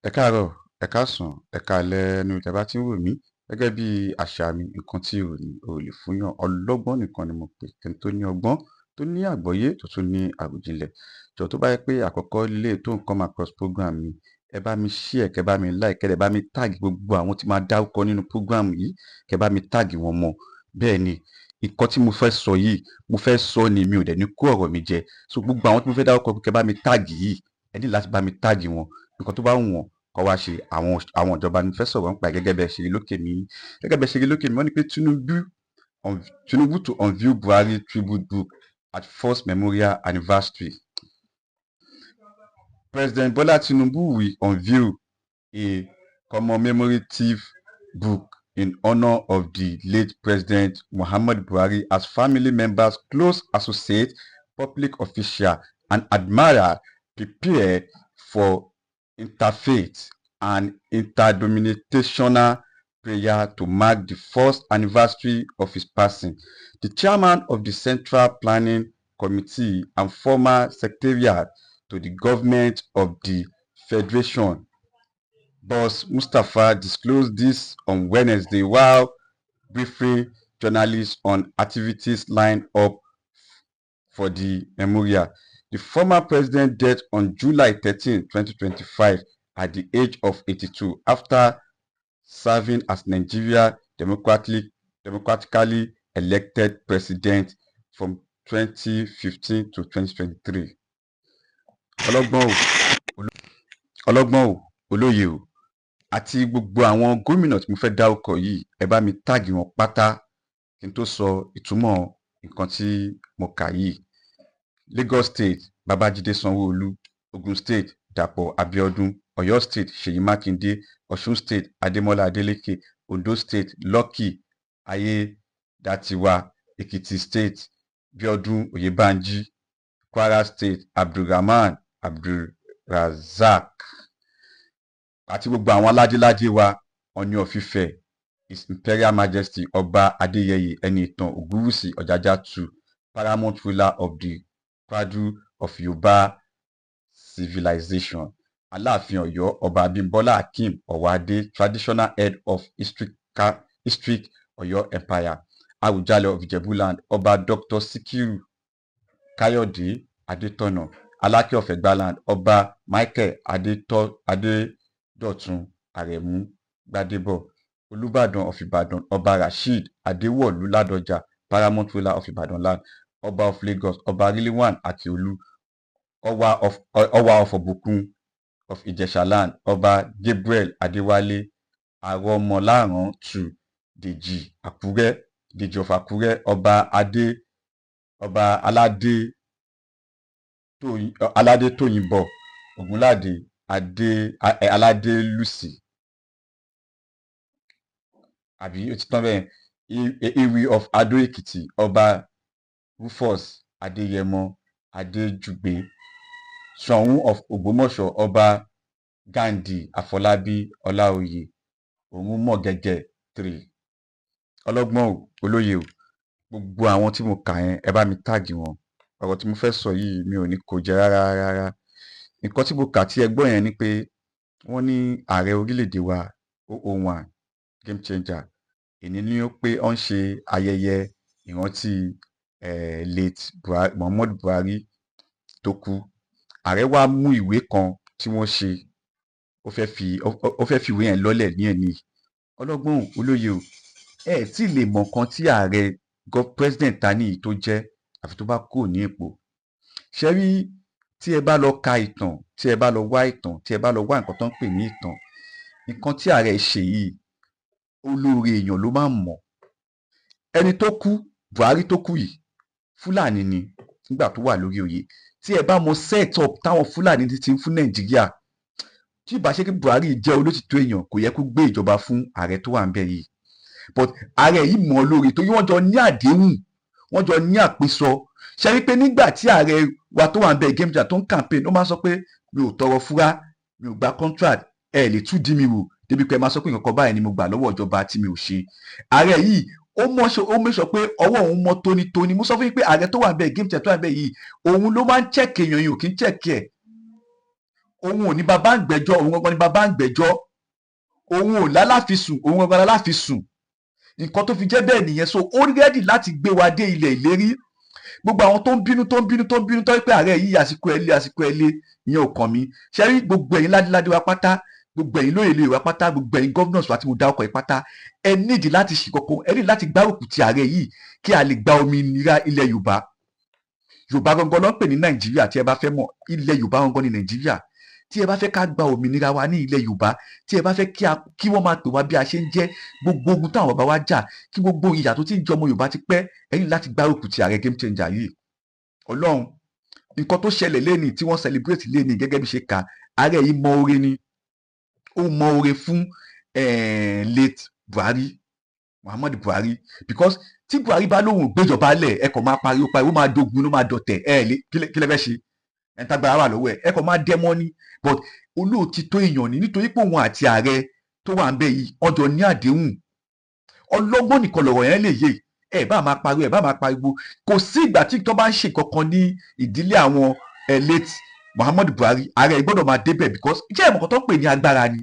Ẹ káàárọ̀, ẹ̀ káàsán, ẹ̀ káalẹ́ níbi tẹ́ bá tí ń wò mí. Gẹ́gẹ́ bí àṣà mi, nǹkan tí ò ní ò lè fúnyàn. Ọlọ́gbọ́n nìkan ni mo pè, ẹni tó ní ọgbọ́n, tó ní àgbọ́yé, tó tún ní àròjinlẹ̀. Jọ̀ọ́, tó bá jẹ́ pé àkọ́kọ́ leléyìí tó ń come across program mi, ẹ bá mi share, kẹ́ bá mi like, kẹ́ dẹ̀ bá mi tag gbogbo àwọn tí máa dárúkọ nínú program yìí, kẹ́ bá mi tag wọn mọ́. Bẹ́ẹ̀ ni, nǹkan tí mo fẹ́ sọ yìí, mo fẹ́ sọ ni, mi ò dẹ̀ ní kó ọ̀rọ̀ mi jẹ. So gbogbo àwọn tí mo fẹ́ dárúkọ, kẹ́ bá mi tag yìí, ẹ ní láti bá mi tag wọn. Nǹkan tó bá wù wọ́n kó wá ṣe, àwọn ìjọba ni mo fẹ́ sọ̀rọ̀ nípa ẹ̀ gẹ́gẹ́ bẹ́ẹ̀ ṣe rí lókè mi. Gẹ́gẹ́ bẹ́ẹ̀ ṣe rí lókè mi, wọ́n ní pé Tinubu to unveil Buhari tribute book at first memorial anniversary. President Bola Tinubu will unveil a commemorative book in honor of the late President Muhammadu Buhari as family members, close associates, public officials, and admirers prepare for interfaith and interdenominational prayer to mark the first anniversary of his passing. The chairman of the Central Planning Committee and former secretariat to the government of the Federation, Boss Mustapha, disclosed this on Wednesday while briefing journalists on activities lined up for the memorial. The former president died on July 13, 2025 at the age of 82 after serving as Nigeria democratically elected president from 2015 to 2023. Ọlọ́gbọ́n o, ọlọ́gbọ́n o, olóye o, àti gbogbo àwọn gómìnà tí mo fẹ́ dárúkọ yìí, ẹ bá mi tag wọn pátá kí n tó sọ ìtumọ̀ nǹkan tí mo kà yìí. Lagos State, Babájídé Sanwó-Olú; Ogun State, Dàpọ̀ Abíọ́dún; Ọ̀yọ́ State, Ṣèyí Mákindé; Ọ̀ṣun State, Adémọ́lá Adélékè; Ondo State, Lucky Ayédàtiwá; Èkìtì State, Bíọ́dún Oyèbánjí; Kwara State, Abdulrahman Abdulrazak, àti gbogbo àwọn aládéládé wa: Ọọ̀ni of Ifẹ̀, His Imperial Majesty Ọba Adéyẹyè Ẹnìtàn Ògúnwùsì Ọ̀jájá II, paramount ruler of the cradle of Yorùbá civilization; Aláàfin Ọ̀yọ́, Ọba Abímbọ́lá Akeem Ọwọ́adé, traditional head of historic Ọ̀yọ́ Empire; Àwùjalẹ̀ of Ijebuland, Ọba Dr. Sikiru Káyọ̀dé Adétọ̀nà; Aláké of Ẹ̀gbáland, Ọba Michael Adédọ̀tun Aremu Gbadebo; Olùbàdàn of Ìbàdàn, Ọba Rasheed Adéwọ̀lú Ládọjà, paramount ruler of Ibadan land; Ọba of Lagos, Ọba Rilwan Akiolu; Ọwá of Òbòkun of Ìjẹ̀ṣàland, Ọba Gabriel Adéwálé Àrọmọláràn II, Dèjì Àkúrẹ́, Dèjì of Àkúrẹ́; Ọba Aládé Aládétóyìnbó Ògúnládé Adé Aládélúsì, àbí ó ti tán bẹ́ẹ̀? Ìwì of Adó Èkìtì, Ọba Rufus Adéyẹmọ Adéjùgbé; Ṣọ̀ún of Ògbómọ̀ṣọ́, Ọba Ghandi Àfọlábí Ọláoyè Òrùnmọ̀gẹ̀gẹ̀ III. Ọlọ́gbọ́n o, olóye o, gbogbo àwọn tí mo kà yẹn, ẹ bá mi tag wọn. Ọ̀rọ̀ tí mo fẹ́ sọ yìí, mi ò ní kó jẹ rárá rárá. Nǹkan tí mo kà tí ẹ gbọ́ yẹn ni pé wọ́n ní ààrẹ orílẹ̀-èdè wa, 001 game changer, èní ni ó pé ó ń ṣe ayẹyẹ ìrántí late Buhari, Muhammadu Buhari tó kú. Ààrẹ wá mú ìwé kan tí wọ́n ṣe, ó fẹ́ fi ìwé yẹn lọ́lẹ̀ ní ẹ̀ní yìí. Ọlọ́gbọ́n o, olóye o, ẹ ẹ̀ tí ì lè mọ nǹkan tí ààrẹ president ta ní yìí tó jẹ́ àfi tó bá kúrò ní ipò. Ṣé rí, tí ẹ bá lọ ka ìtàn, tí ẹ bá lọ wá ìtàn, tí ẹ bá lọ wá nǹkan tó ń pè ní ìtàn, nǹkan tí ààrẹ ṣe yìí, olóore èèyàn ló máa ń mọ̀. Ẹni tó kú, Buhari tó kú yìí, Fúlàní ni nígbà tó wà lórí oyè. Tí ẹ bá mọ set up táwọn Fúlàní ti ń fún Nàìjíríà, tí ìbá ṣe kí Buhari jẹ́ olótìtọ́ èèyàn, kò yẹ kó gbé ìjọba fún ààrẹ tó wà ńbẹ̀ yìí. But ààrẹ yìí mọ̀ ọ́ lóore torí wọ́n jọ ní àdéhùn, wọ́n jọ ní àpésọ. Ṣe rí pé nígbà tí ààrẹ wa tó wà ńbẹ̀, game changer, tó ń campaign, ó máa ń sọ pé mi ò tọrọ fúrá, mi ò gba contract, ẹ lè tú dí mi wò débi pé ẹ máa sọ pé nǹkan kan báyìí ni mo gbà lọ́wọ́ ìjọba tí mi ò ṣe. Ààrẹ yìí, ó mọ̀ ṣe, ó mọ̀ sọ pé ọwọ́ òun mọ́ tónítóní. Mo sọ fún yín pé ààrẹ tó wà ńbẹ̀, game changer tó wà ńbẹ̀ yìí, òun ló máa ń check èèyàn yìí, ò kí ń check ẹ̀. Òun ò ní bàbá ń gbẹ́jọ́, òun gangan ní bàbá ń gbẹ́jọ́. Òun ò láláfisùn, òun gangan láláfisùn. Nǹkan tó fi jẹ́ bẹ́ẹ̀ nìyẹn. So ó ready láti gbé wa dé ilẹ̀ ìlérí. Gbogbo àwọn tó ń bínú, tó ń bínú, tó ń bínú, tó ń pẹ́ ààrẹ yìí, àsìkò ẹ̀ lé, àsìkò ẹ̀ lé, ìyẹn ò kàn mí. Ṣe rí gbogbo ẹ̀yin ládéládé wa pátá, gbogbo ẹ̀yin lóye lóye wa pátá, gbogbo ẹ̀yin governors wa tí mo dá ọkọ̀ yìí pátá, ẹ nídìí láti ṣì kọ́kọ́, ẹ nídìí láti gbárùkù ti ààrẹ yìí kí a lè gba òmìnira ilẹ̀ Yorùbá. Yorùbá gangan ló ń pè ní Nàìjíríà. Tí ẹ bá fẹ́ mọ̀, ilẹ̀ Yorùbá gangan ní Nàìjíríà. Tí ẹ bá fẹ́ ká gba òmìnira wa ní ilẹ̀ Yorùbá, tí ẹ bá fẹ́ kí wọ́n máa pè wá bí a ṣe ń jẹ́, gbogbo ogun táwọn bàbá wa jà, kí gbogbo ìyà tó ti ń jẹ ọmọ Yorùbá ti pẹ́, ẹ ní láti gbárùkù ti ààrẹ game changer yìí. Ọlọ́run, nǹkan tó ṣẹlẹ̀ lẹ́nìí tí wọ́n celebrate lẹ́nìí, gẹ́gẹ́ bí ṣe kà, ààrẹ yìí mọ oore ni. Ó mọ oore fún late Buhari, Muhammadu Buhari, because tí Buhari bá lóun gbéjọba lẹ̀, ẹ kàn máa pariwo pariwo, máa dogun ló máa dọ̀tẹ̀. Ẹ lè kí lẹ fẹ́ ṣe? Ẹ̀ ń tagbára wà lọ́wọ́ ẹ̀, ẹ kàn máa dẹ́mọ́ ní. But olóòtítọ́ èèyàn ni, nítorí pé òun àti ààrẹ tó wà ń bẹ̀ yìí ọjọ́ ní àdéhùn. Ọlọ́gbọ́n nìkan lọ̀rọ̀ yẹn lè yé. Ẹ bá máa pariwo, ẹ bá máa pariwo, kò sí ìgbà tí tó bá ń ṣe kankan ní ìdílé àwọn late Muhammadu Buhari, ààrẹ gbọ́dọ̀ máa débẹ̀, because jẹ́ ìmọ̀kan tó ń pè ní agbára ni.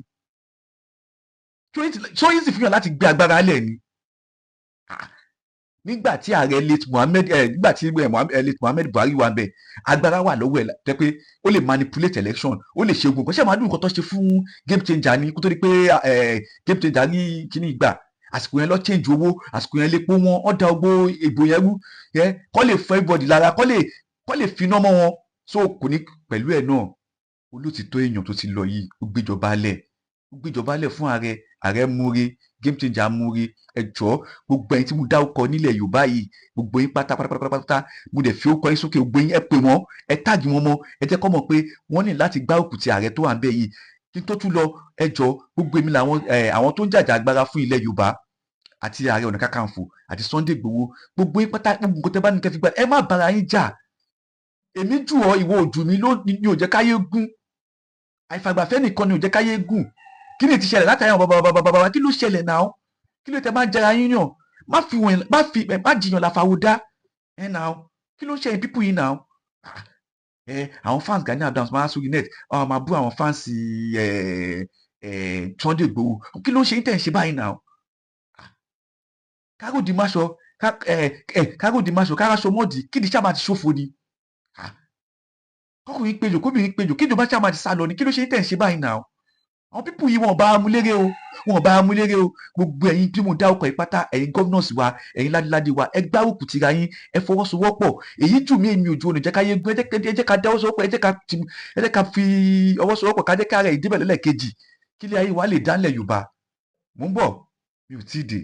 So easy fún yàn láti gbé agbára lẹ̀ ni nígbà tí ààrẹ late Muhammed ẹ nígbà tí late Muhammed Buhari wà bẹ, agbára wà lọ́wọ́ ẹ̀ tẹ́ pé ó lè manipulate election, ó lè ṣe ogun kan. Ṣé máa dùn nǹkan tó ṣe fún game changer ni, kó tó di pé game changer ní kíní ìgbà àsìkò yẹn lọ change owó, àsìkò yẹn lè pọ́ wọn, ọ́ da ogbó ìbò yẹn rú yẹ kọ́ lè fún everybody lára, kọ́ lè finá mọ́ wọn. So kò ní pẹ̀lú ẹ̀ náà, olótìtọ́ èèyàn tó ti lọ yìí, ó gbéjọba lẹ̀, ó gbéjọba lẹ̀ fún ààrẹ. Ààrẹ múre, game changer múre. Ẹ jọ̀ọ́, gbogbo ẹ̀yin tí mo dá ọkọ nílẹ̀ Yorùbá yìí, gbogbo yín pátápátápátá, mo dẹ̀ fi orúkọ yín sókè. Gbogbo yín, ẹ pè wọ́n, ẹ tag wọn mọ́, ẹ jẹ́ kó mọ̀ pé wọ́n ní láti gbárùkù ti ààrẹ tó wà ń bẹ̀ yìí. Kí n tó tún lọ, ẹ jọ̀ọ́, gbogbo èmi làwọn ẹ àwọn tó ń jàjà agbára fún ilẹ̀ Yorùbá àti Ààrẹ Ọ̀nà Kakanfò àti Sunday Igboho, gbogbo yín pátá, gbogbo nǹkan tẹ́ bá ní kẹ́ fi gbà, ẹ má bára yín jà. Èmi jù ọ́, ìwọ òjù mi ló ní ò jẹ́ káyé gún. Àìfàgbàfẹ́ nìkan ni ò jẹ́ káyé gùn. Kí ni ti ṣẹlẹ̀ látàrí àwọn bàbá bàbá bàbá? Kí ló ṣẹlẹ̀ náà? Kí ló tẹ máa ń jẹra yín yàn? Má fi wọn, má fi, má jiyàn láfàwọ́dá ẹ náà. Kí ló ń ṣe people yìí náà? Ẹ àwọn fans Gani Adams máa sórí net, àwọn máa bú àwọn fans ẹ ẹ Sunday Igboho. Kí ló ń ṣe yín tẹ̀ ń ṣe báyìí náà? Káròdì máṣọ ẹ ẹ káròdì máṣọ káraṣọ mọ́ọ̀dì, kí ni sábà ti ṣòfò ni? Kọkùnrin péjọ, kóbìnrin péjọ, kí ìjọba sábà ti sá lọ ni? Kí ló ṣe yín tẹ̀ ń ṣe báyìí náà? Àwọn people yìí, wọn bá amúlérè o, wọn bá amúlérè o. Gbogbo ẹ̀yin tí mo dá ọkọ̀ ìpátá, ẹ̀yin governors wa, ẹ̀yin ládéládé wa, ẹ gbárùkù tira yín, ẹ fọwọ́sowọ́pọ̀. Èyí jù mí, èmi òjò olùjẹ́ káyé gún. Ẹ jẹ́ ká dáwọ́sowọ́pọ̀, ẹ jẹ́ ká fi ọwọ́ sowọ́pọ̀, ká jẹ́ ká rẹ̀ ìdíbẹ̀ lẹ́lẹ́kejì, kí ilé ayé wa lè dánlẹ̀ Yorùbá. Mò ń bọ̀, mi ò tí ì dé.